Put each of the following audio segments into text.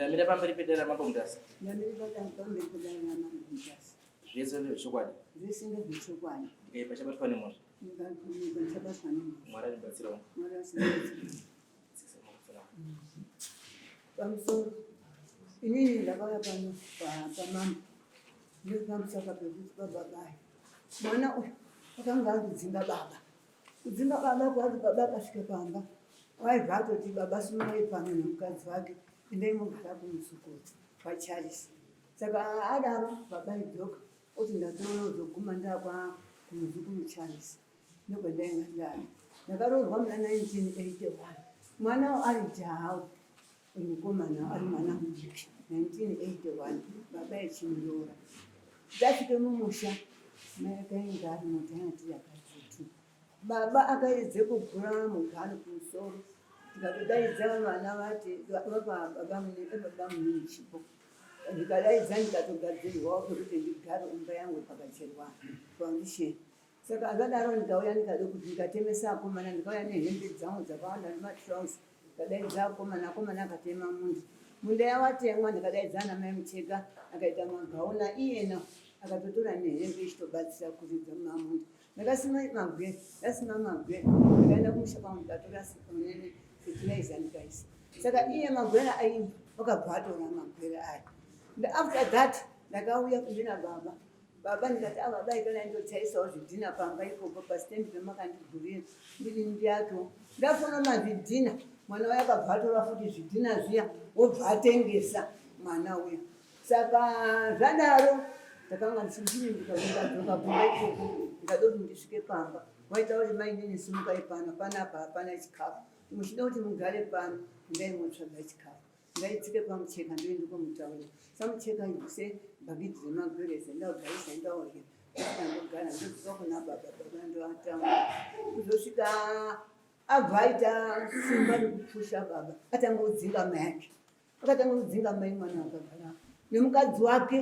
Ndamira pamberi pedare raMambo Mutasa. Ndamira pamberi pedare raMambo Mutasa. Zvese ndezvechokwadi. Zvese ndezvechokwadi. Ndikaipa chabatwa nemhosva. Ndikaipa chabatwa nemhosva. Mwari andibatsirawo. Mwari achibatsira. Pamusoro inini ndakauya pano pamambo ndiri pamusaka pekuti pababai mwana uyu akanga andidzinga baba kudzinga baba kwati baba akasvika pamba waibva atoti baba simukai pano nemukadzi wake endai mogara kumuzukuru kwaCharles saka adaro baba idzoka oti ndatoona kuzoguma ndakwa kumuzukuru Charles ndokwandainga ndari ndakaroorwa muna 1981 mwana ari jaha uyu mukomana ari mwana mudiki 1981 baba echimuroora ndasvike mumusha mai akainga ari motanga tiri akadzi baba akaedze kugura mugano kumusoro tikatodaidza vana vati vapa baba munini chipo ndikadaidza ndikatogadzirwawo pekuti ndigare imba yangu pakacherwa foundation saka zvadaro ndikauya ndikade kuti ndikatemesa akomana ndikauya nehembe dzangu dzakawanda nematrausi ndikadaidza akomana akomana akatema munda munda yawatemwa ndikadaidza ana mai Mucheka akaita magauna iyena akatotora nehembe ichitobatsira kuridza mamunda ndakasima magwere ndasima magwere ndikaenda kumusha kwangu ndikatora nene fertilizer ndikaisa saka iye magwere aibva wakabva atora magwere aya after that ndakauya kundina baba baba ndikati ava ah, bai kana ndotaisawo zvidhina pamba ipopo pastendi pemakandigurira ndiri ndiato ndafona mazvidhina mwana uya akabva atora futi zvidhina zviya wobva atengesa mwana uya saka zvadaro ndakanga ndichindini ndikadzoka kumba ikoko ndikada kuti ndisvike pamba waita kuti mainini simukai pano panapa hapana chikafu muchida kuti mugare pano ndai motsvaga chikafu ngaitsike pamucheka ndoende komutaura samucheka ibvise bhagidhi remagwereza ndaogarisa ndaorya ndogara ndodzoka kuna baba baba ndoataura kuzosvika abva aita simba rekupusha baba atanga kudzinga mai ake akatanga kudzinga mai mwana akagara nemukadzi wake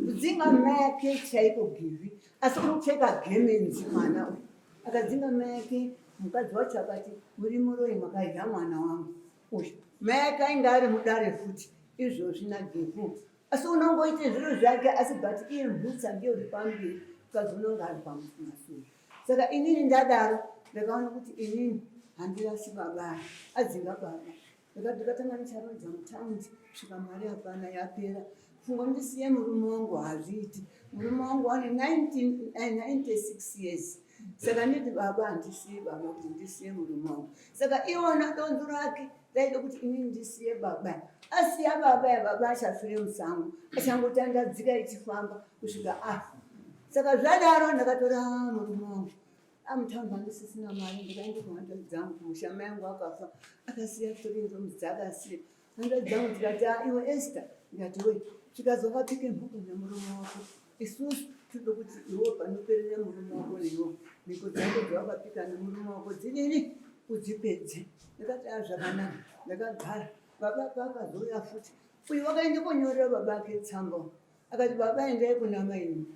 kudzinga mai ake chaiko givi asi uri kupfeka gemenzi mwana uyu akadzinga mai ake mukadzi wacho akati muri muroyi makadya mwana wangu uyu mai ake ainge ari mudare futi izvozvi nagivhu asi unongoite zviro zvake asi but iye mhutsa ndiyo uri pamberi mukadzi unonge ari pamasure saka inini ndadaro ndakaona kuti inini handirasi baba adzinga baba ndakati ndakatanga ndicharodza mutaundi svika mari hapana yapera funga ndisiye murume wangu hazviiti murume wangu ane 96 years saka nditi baba handisiye baba kuti ndisiye murume wangu saka iwona donzo rake raida kuti inini ndisiye baba asiya baba ya baba achafire musango achangotandadzika ichifamba kusvika afa saka zvadaro ndakatora murume wangu amutamba ndisisina mari ndikaenda kuhanzvadzi dzangu kumusha mai angu akafa akasiya three rooms dzaakasiya hanzvadzi dzangu dzikati ah, iwe Esther ndikati we zvikazi wakapike mhuka nemurume wako isusu tinoda kuti iwe panoperera murume wako neiwo mhiko dzako dzawakapika nemurume wako dzidini udzipedze ndakati a ah, zvakanaka ndakagara baba paakazouya futi uyu wakaenda konyorera baba ake tsamba akati baba endai kuna mainini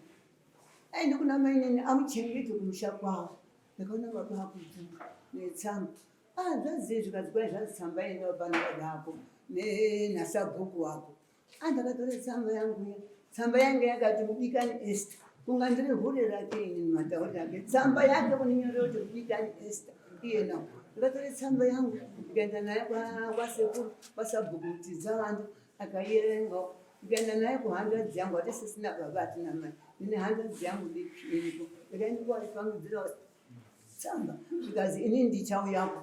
aende kuna mainini amuchengete kumusha kwavo ndakaona baba akudzoka netsamba ah zvazi zvikanzi kwai zvanzi tsamba enda pano baba ako nasabhuku wako ah ndakatora tsamba yangu iya tsamba yange yakati mudikani Esther kunga ndiri hure rake ini matauri ake tsamba yake kuninyorera kuti mudikani Esther iyena ndakatora tsamba yangu ndikaenda naye kwasekuru kwasabhuku kuti dzawanda akaierenga ndikaenda naye kuhanzvadzi yangu hatisisina baba hatina mai ndine hanzvadzi yangu diki iripo ndikaenda kuwaipangidzira tsamba zvikazi inini ndichauyako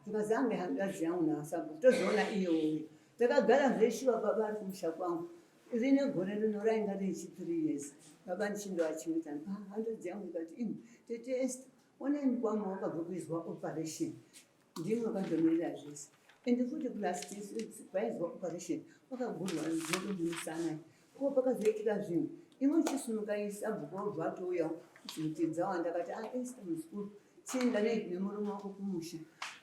zvikazi ange hanzvadzi yangu nasabhuku tozoona iye uyu takagara zveshuwa baba ari kumusha kwangu rine gore rino rainga richi three years baba ndichindoachengeta ah, hanzvadzi yangu ikati imi tete Esther onai mukwama wakabva kuizwa operation ndimwe vakandomirira zvese ende futi plus paizwa operation pakagurwa nzvimbo mumusana ko pakazoitika zvinhu imwe chisimuka isabhuku wabva atouya mutidza wandakati ah Esther muzukuru chienda nemurume wako kumusha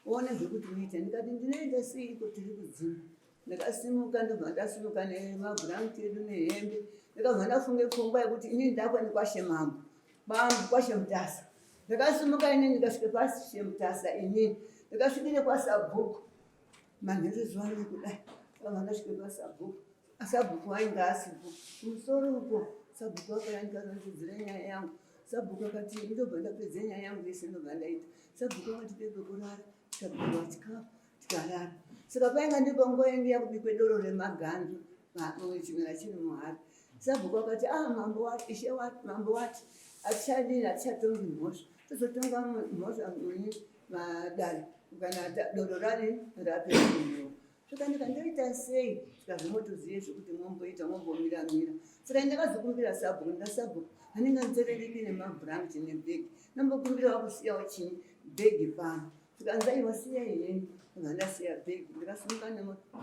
uone zvekuti uite ndikati ndinoenda seiko tiri kudzimba ndakasimuka ndobva ndasimuka nemabhurangi edu nehembe ndakabva ndafunge pfungwa yekuti inini ndakuenda kwashe mambo bambo kwashe mutasa ndakasimuka inini ndikasvika kwashe mutasa inini ndakasvikire kwasabhuku manheru zuva riri kudai Ndakabva ndasvika pasabhuku. Sabhuku ainge asipo. Kumusoro uko sabhuku akauya ndikarondedzera nyaya yangu. Sabhuku akati ndobva ndapedza nyaya yangu yese ndobva ndaita. Sabhuku akati pepekurara tikabikirwa chikafu tikarara. Saka painga ndipo nguva yangu yakubikwe doro remaganzo chimera chiri muhari. Sabhuku akati ah mambo wati ishe wati mambo wati hatichadini hatichatongi mhosva tozotonga mhosva muni madare kana doro rari rapera kunwiwa. Zvikanaka ndoita sei zvikanzi motozive zvekuti momboita mombomira mira saka ndakazokumbira sabhuku ndikasabhuku handinganzerereki nemabranch nebhegi ndombokumbirawo kusiyawo chii bhegi pano zvikanzi aiwa siyai henyu ndobva ndasiya bhegi ndikasimuka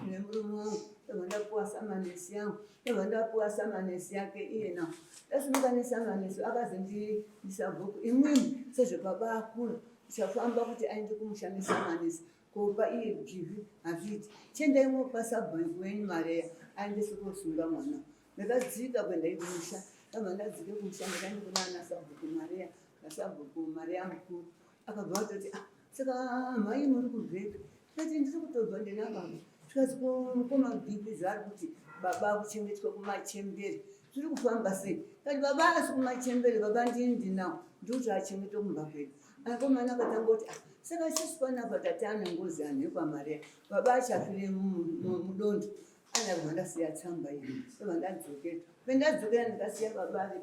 nemurume wangu ndobva ndapuwa samanesi yangu ndobva ndapuwa samanesi yake iyena ndasimuka nesamanesi akazi ndisabhuku imwimwi sezvebaba akura uchafamba kuti aende kumusha nesamanesi Kopa iye bhivi hazviiti. Chiendai mopa sabhuku wenyu mari aendese kosunga mwana. Ndakadzika kuenda kumusha. Ndabva ndadzika kumusha ndakaenda kuna ana sabhuku Maria, nasabhuku Maria mukuru. Akabva atoti ah saka mhai muri kubvepi? Ndikati ndiri kutobva ndina baba. Zvikanzi ko mabhipi zvaari kuti baba akuchengetwa kumachembere zviri kufamba sei? Kati baba asi kumachembere baba ndini ndinawo ndikuti achengetwe kumba kwedu. Akomana akatanga kuti ah, saka isusu panapa tati ane ngozi anhu ekwaMaria baba achafire mudondo anabva ndasiya tsamba iyi ndobva ndadzokera pendadzokera ndikasiya baba ari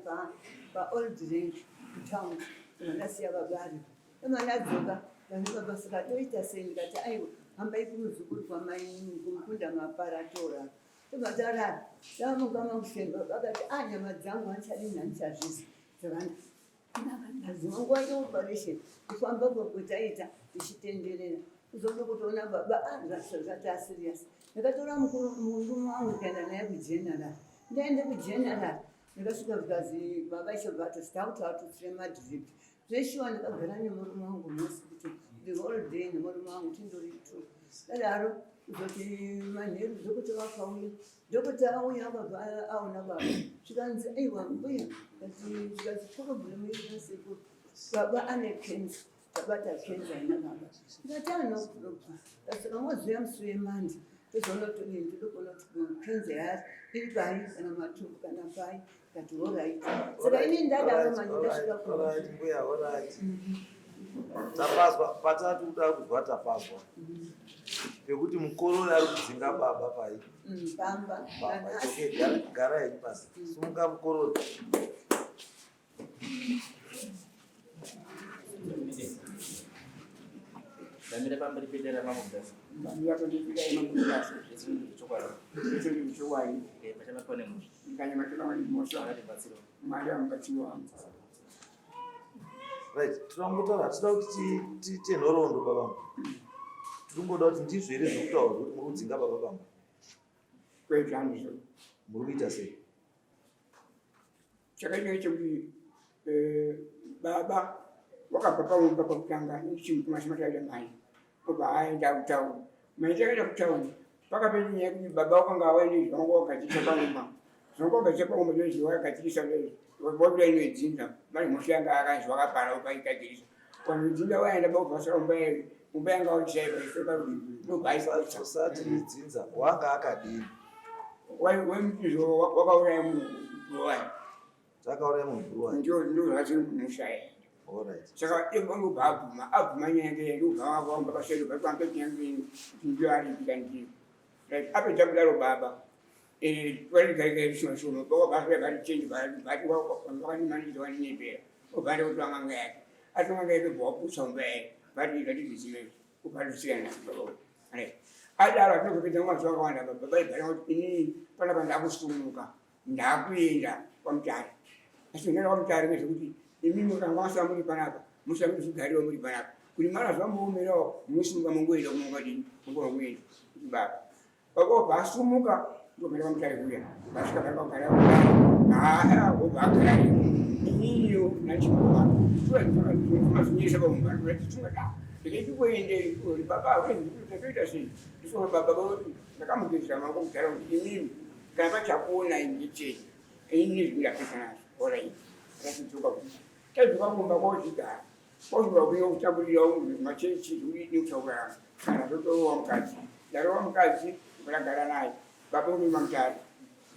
paold rank kutown ndobva ndasiya baba aripo ndobva ndadzoka vani baba saka toita sei ndikati aiwa hambai kumuzukuru kwamai kumukunda maparatora ndobva tarara tamuka makuseni baba akati a ah, nyama dzangu handichadini handichazvisi dzakanda Ndakadzima nguva yeoperation kufamba kwataita tichitenderera kuzoda kutoona baba ah, zvataa serious ndakatora murume wangu ndikaenda naye kugeneral ndaenda kugeneral ndakasvika zvikazi baba ichobva atoti takuti atutsire madrip zveshuwa ndakagara nemurume wangu muhospital the whole day nemurume wangu tindori two dadaro kuzoti manheru dhokota vakauya Dhokota auya akabva aona baba zvikanzi aiwa mbuya zvikanzi problem iri nasekuru baba ane cancer tabata cancer ina baba ndikati ano problem saka moziva musi wemandi tozoona kuti todini toda kuona kuti cancer yaari iri pai kana matumbu kana pai ndikati horait saka ini ndadaro manje ndasvika mbuya horait tapazwa patati kuda kuzwa tapazwa pekuti mukorore ari kudzinga baba pai mm, pamba gara henyu pasi mm. sumuka mukorore Ndamira pamberi pedera mambo Mutasa. Ndamira pamberi pedera mambo Mutasa. Zvese ndiri chokwadi. Zvese ndiri chokwadi. Eh, pachabatwa nemhosva. Ndikanyamatirwa nemhosva. Akatibatsira. Mwari amubatsiri wangu. Right, tinongotaura tinoda kuti tiite nhoroondo baba. Tiringoda kuti ndizvo here zviri kutaurwa kuti muri kudzinga baba pamba? Kwete handizvo. Muri kuita sei? Chakaitika chekuti eh, baba wakabva pamumba pakutanga nechimkumasimataiita mai obva aenda kutauni. Mai takaenda kutauni pakapinda nyaya yekuti baba wakanga awaine zvanga wagadzirisa pamumba zvanga wagadzirisa pamumba zvinonzi wakagadzirisa wabuda inodzinza mari mhosva yanga akanzi wakapara ukaigadzirisa vanhu dzinza waenda bakubvasira mumba mumba yanga waisaiusati dzinza wanga akadini wemutizvo wakauraya munhu bhuruwani takauraya munhu bhuruwani ndio ndio zvakati mushaye saka ingobva abvuma abvuma nyaya yake ndobva wakaomba paseri bva nyaya ndiyo aripika ndiyo apedza kudaro baba varigarika shoma bachange vati vakandimanikidza vandinyepera obva ndakutora n'anga yake atora n'anga yake bva wapusa mumba yake vati zvatizvisime upatusiyana adaro atinozopedza mazuva akawanda baba vaibhara kuti inini panapa ndakusumuka ndakuenda kwamutare asi ndaenda kwamutare ngezvekuti imimi kana kwasara muri panapa musara muchigarira muri panapa kuti mara zvamuomerawo musimuka mongoenda kumongadini mongova kuenda kuti baba baba obva asumuka ndokuenda kwamutare kuya vasvika pari kwagara haa obva agara ininiyo nachimama mazonyesa paumba ndikati ndikuende baba ndatoita sei ndisona baba ndakamugezera maoko kudhara kuti imimi kana pachakuona ndichenyu ini zvindapesa nazvo orit rakidzoka kumba tadzoka kumba kozvigara kozviga kuya kutamburira machechi udini kutaurana kana zvotorova mukadzi ndarova mukadzi Ndakagara naye baba uri mamutare.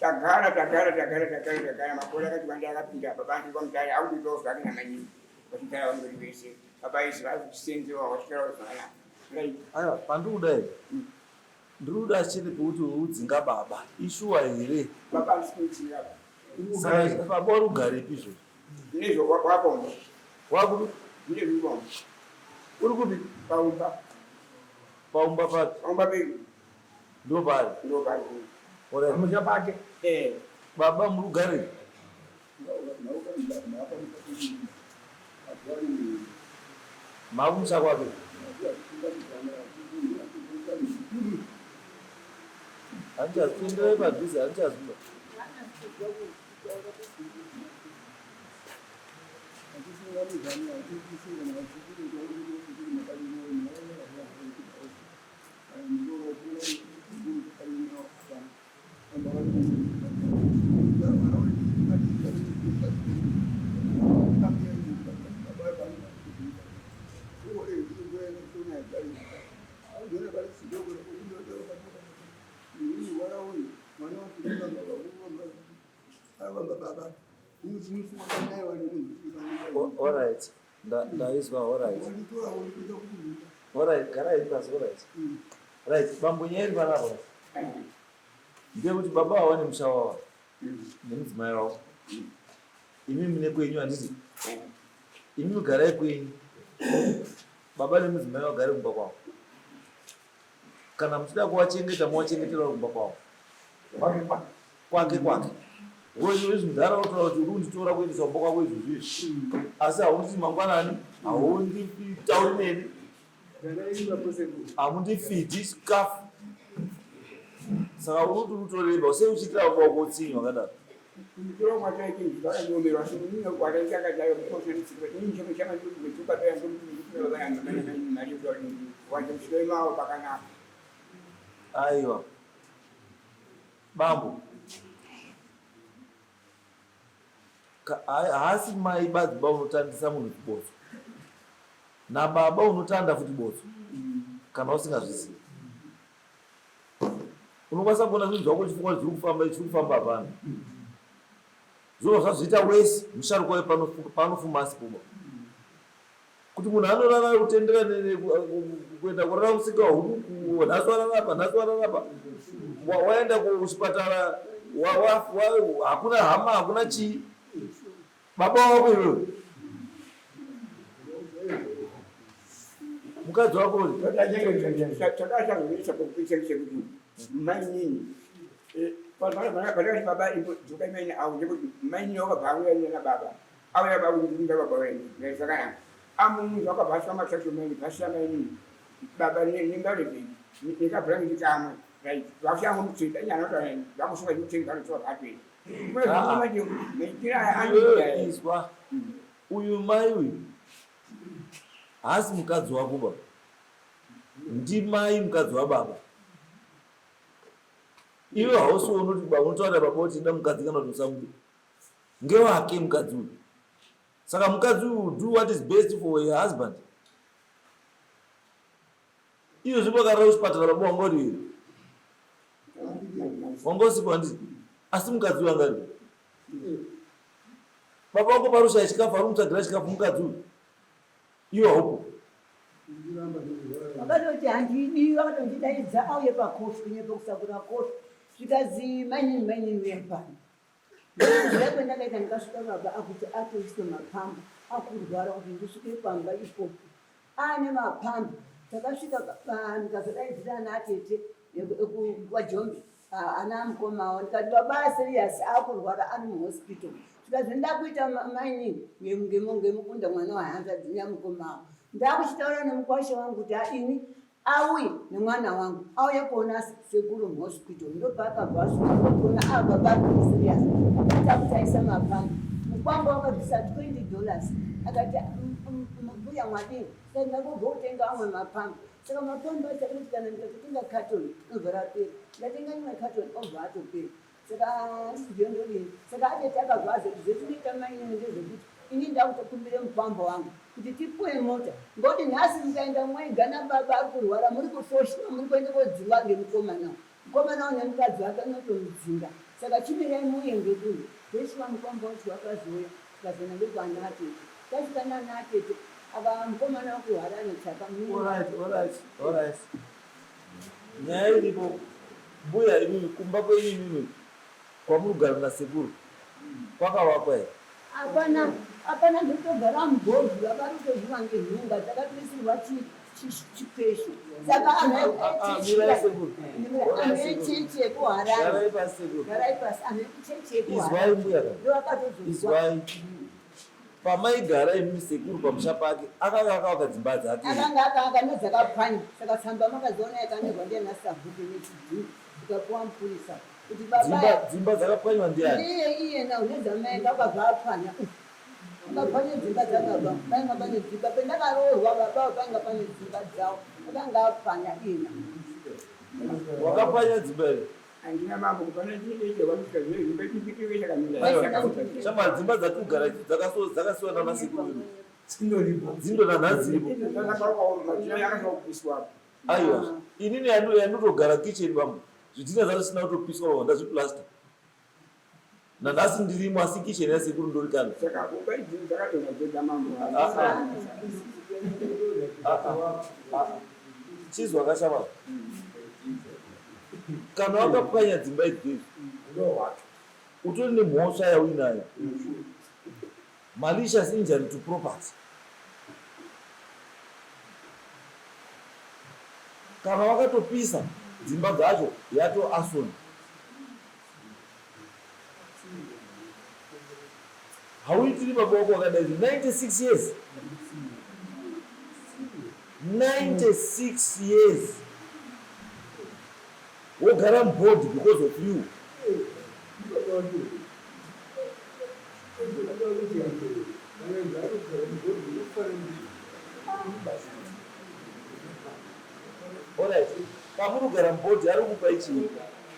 Tagara tagara tagara tagara tagara makore akati wanda akapinda baba andi kwamutare akuitawo zvake namanyini vachigara vangori vese baba izvi vakuchisenzewa vachigara zvakanaka. Right. Aiwa, pandiri kuda here, ndiri kuda chete pekuti udzinga baba ishuwa here? Baba handisi kudzinga. Saka baba uri kugarepi izvozvo? Ndizvo wakomba. Wakupi? Ndizvo komba. Uri kupi? Paumba. Paumba papi? Paumba pedu. Ndo pari. Ndo pari. Alright. Pamusha pake. Eh. Baba muri kugarepi? Makumusha kwake. Handichazi kuenderai padhuze handichaziva. Alright. Ndaizwa alright. Alright, garai pasi alright. Right, bambo nyaya iri panapa. Ndeyekuti baba ava vane musha wavo nemudzimai wavo. Imi mune kwenyu handiti? Imi garai kwenyu. Baba nemudzimai vagare kumba kwavo. Kana muchida kuvachengeta movachengetera kumba kwavo. Kwake kwake. Wezvi mudhara wotora kuti uri kunditora kuendesa kumba kwako izvozvi izvi. Asi haunditi mangwanani, haunditauri neni, hamundifidhi chikafu. Saka uri kuti utoreba sei uchiitira baba wako utsinye hwakadaro? Aiwa. Bambo. Haasi mai badzi ba unotandisa munhu chibotso. Nababa unotanda futi botso. Kana usingazvizivi. Unokwanisa kuona zvinhu zvako uchifunga kuti zviri kufamba zviri kufamba hapana. Zvinobva zvazviita wese musharukwa wepanofuma asipoba. Kuti munhu anorara ari kutendera kuenda kurara musika huku nhasi warara apa nhasi warara apa waenda kuchipatara hakuna hama hakuna chii baba wako iwewe mukadzi wako uri mainini pakati baba dzoka imene au ndekuti mainini wakabva auya nababa auya baba kundinda baba wenyu zvakanaka amunhu wakabva aswa matsvacho maini bhasha mainini baba nembarevei nekabhurangeti kamwe right vakushanga mutsveta inyanotaura vakusunga chimutsengi vanotora bhatwei Izwa uyu mai uyu haasi mukadzi wako ba, ndimai mukadzi wababa. Iwe hausi unoti baba unotaura baba kuti ida mukadzi kana kuti usamude, ngewake mukadzi uyu. Saka mukadzi uyu do what is best for her husband. Iyo zvipo akarara kuchipatara baba wanga uri here? Wanga usipo handiti? Asi mukadzi uyu anga aripo. Baba wako parushaya chikafu ari kumutsvagira chikafu mukadzi uyu. Iwe haupo. Vakatoti handidi, vakatondidaidza auye pakofi kunyepa kusakura kofi. Zvikazi mainini mainini uyai pano. Ndokuzviya kwendakaita ndikasvika baba akuti atoiswe mapamba akurwara kuti ndisvike pamba ipopo. Aane mapambi takasvika ndikazodaidzira ana atete kwajombe ana mukoma avo ndikati baba aserious akurwara ari muhospital zvikanzi ndakuita mainini ngemukunda mwana wahanzvadzi yamukoma avo ndakuchitaura nemukwasha wangu kuti ini auye nemwana wangu auye kuona sekuru muhospital ndopaakabva asvika kuona a baba ari serious akati akuti mapambi mukwambo wakabvisa 20 dollars akati mbuya mwadini saka ndangobva kutenga amwe mapambi saka mapambi acho akati kana ndikatotenga carton inobva rapera ndatenga imwe carton obva atopera saka handizive ndodini saka atete akabva azoti zvetinoita mainini ndezvekuti ini ndakutokumbire mukwambo wangu kuti tipuwe mota ngoti nhasi mukaenda mwega nababa ari kurwara muri kufoshwa muri kuenda kodzingwa ngemukomana. Mukomana une mukadzi wake anotomudzinga. Saka chimirai muuye ngekuno. Zveshuwa mukwambo wacho wakazouya tikazona ndekwana atete. Tasvika nana atete ava mukomana wekuHarare tsaka Alright, alright, alright. Nyaya iripo mbuya imimi kumba kwenyu imimi kwamuri kugara nasekuru kwakavakwa here? Hapana, hapana ndotogara mugodhi vakarutozviwa ngenhunga dzakatoisirwa chikweshu saka anhu Mirai sekuru. echechi yekuHarare Garai pasi sekuru. garai pasi anhu ekuchechi Izwai yekuHarare mbuya ka. ndovakatozozwa Izwai. Pamaigara imimi sekuru pamusha pake akanga akavaka dzimba dzake. Akanga akavaka nedzakapwanya saka tsamba makadziona yakanyorwa ndiana sabhuku nechidhii ikapuwa mupurisa kuti baba Dzimba dzimba dzakapwanywa ndiani? Ndiye iyena unedzamai akabva apwanya akapwanya dzimba dzababa painga pane dzimba pendakaroorwa baba painga pane dzimba dzavo akanga apwanya iyena. Wakapwanya dzimba here? Handina mambo kupana chinoitika zvino imba chakamira. Aiwa. Shamwari dzimba dzatogara dzakasiwa nana sekuru vedu. Dzindo nanhasi dziripo. Aiwa. Inini yandotogara kitchen bambo. Zvidhina zvacho zvisina kutopiswa baba ndazviplaster. Nanhasi ndirimo asi kitchen yasekuru ndorikanda. Saka ubaidzi dzakadonha dzega mambo. Ah, ah. Ah, Chizwa kashamwari. Kana wakapwanya dzimba idzi idzi utori nemhosva yauinayo. Malicious injury to property. Kana wakatopisa dzimba dzacho yato arson. Hauitiri baba wako wakadai 96 years. 96 years. Wogara mubhodhi because of you. Alright. Pamuri kugara mubhodhi ari kupa ichii?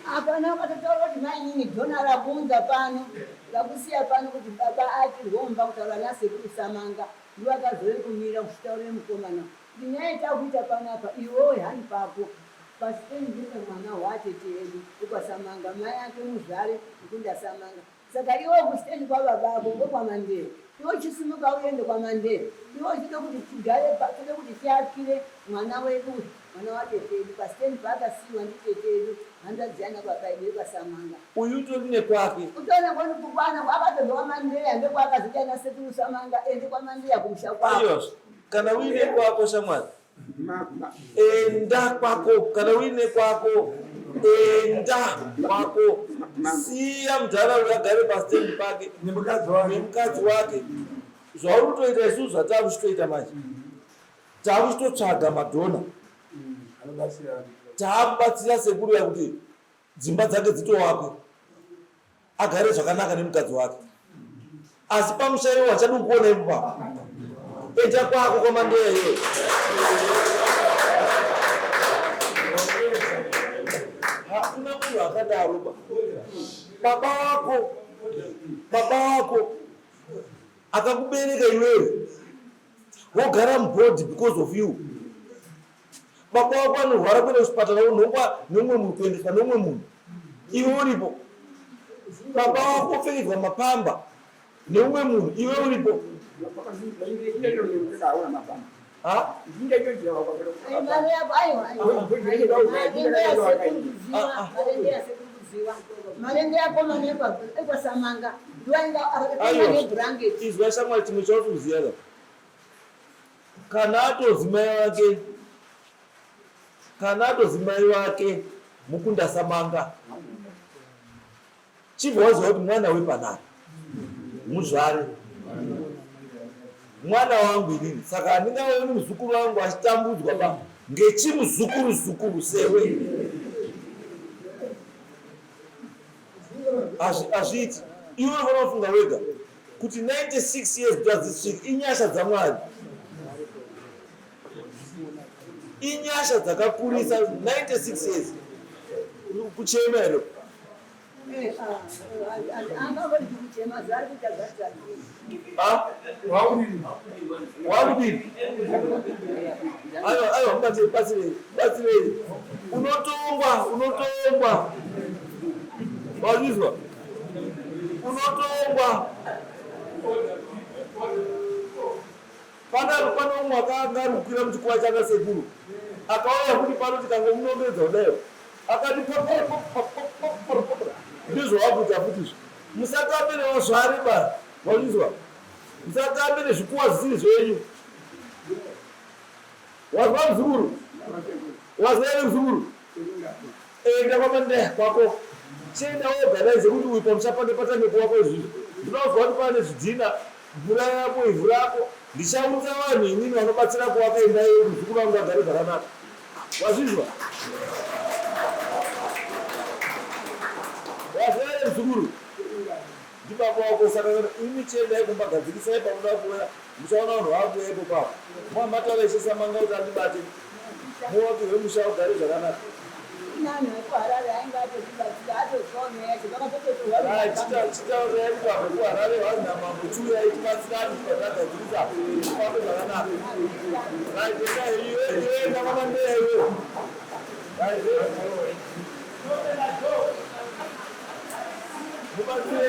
Hapana wakatotaura kuti mainini dhona rakuunza pano rakusiya pano kuti baba ati rwomba kutaura nasekuru Samanga ndiwo akazove kumira kuchitaurire mukomana kuti nyaya yatakuita panapa iwewe hani pako pasi penyu mwana watete edu wekwaSamanga mai ake muzvare mukunda Samanga saka iwe kusitendi kwababa ako ngokwaMandera iwe uchisimuka uende kwaMandera iwe uchida kuti tigare toda kuti tiakire mwana wedu uyu mwana watete edu pasitendi paakasiyiwa nditete edu hanzvadzi yana baba edu yekwaSamanga. Uyu utori nekwake. Utoona kwani kukwana akatobva kwaMandeya ndokwakazoita nasekuru Samanga ende kwaMandeya kumusha kwako. Aiwa kana uine kwako shamwari enda kwako kana uine kwako enda kwako siya mudhara uyu agare pastendi pake nemukadzi wake nemukadzi wake zvauri kutoita isusu zvatakuchitoita manje takuchitotsvaga madhona anobatsira taakubatsira sekuru yakuti dzimba dzake dzitowakwe agare zvakanaka nemukadzi wake asi pamusha iwo hachadi kukuona ipo papa enda kwako kwamandeya iwe hakuna munhu akadaro ba baba wako baba wako akakubereka iwewe wogara mubhodhi because of you baba wako anorwara kuenda kuchipatara unhongwa neumwe munhu kuendeswa neumwe munhu iwe uripo baba wako opfekedzwa mapamba neumwe munhu iwe uripo Ha? Mari yako aiwa aiwa marende yasekuru kuziwa marende yasekuru kuziwa marende yakomana ekwaSamanga ndiwainga akatanga nebhurangeti Izwa shamwari chimwe chauri kuziva ka kana atozi mai wake kana atozi mai wake mukunda Samanga chibva waziva kuti mwana wepanapa muzvare mwana wangu inini saka handingaoni muzukuru wangu achitambudzwa pa ngechimuzukuru zukuru sewe Hazviiti iwe unofanira kufunga wega kuti 96 years kuti hadzisviki inyasha dzamwari inyasha dzakakurisa 96 years kuchema here. Wakudini? Aiwa, aiwa, mubatsirei, batsirei, batsirei. Unotongwa, unotongwa. Wazvizwa? Unotongwa. Panapa pane umwe akanga ari kukwira muchikuva chana sekuru. Akauya kuti pano tikangomunongedza kudaio. Akati ndizvo wakuita futi izvi. Musatambe nevazvari ba. Wazvizwa? Musatambe nezvikuwa zvisiri zvenyu. Wazwa muzukuru? Wazwa here muzukuru? Enda kwamandeya kwako. Chienda woorganize kuti uyu pamusha pake patange kuvakwa izvizvi. Ndinozwa kuti pane zvidhina, mvura yako, ivhu rako. Ndichaunza vanhu inini vanobatsira kuvaka imba yedu, muzukuru wangu agare zvakanaka. Wazvizwa? Wazwa here muzukuru? Ndibaba wako saka imi chiendai kumba gadzirisai pamunoda kuuya muchaona vanhu vakuuya ipo papo. Mwamataura ishe Samanga kuti andibate muvakirwe musha ugare zvakanaka. Chitaurai kuti vanhu vekuHarare vanzi namambo chiuyai tibatsirane tibva tagadzirisa tifambe zvakanaka. Right, enda iwe iwe enda kwaMandeya iwe. Right, mubatsire.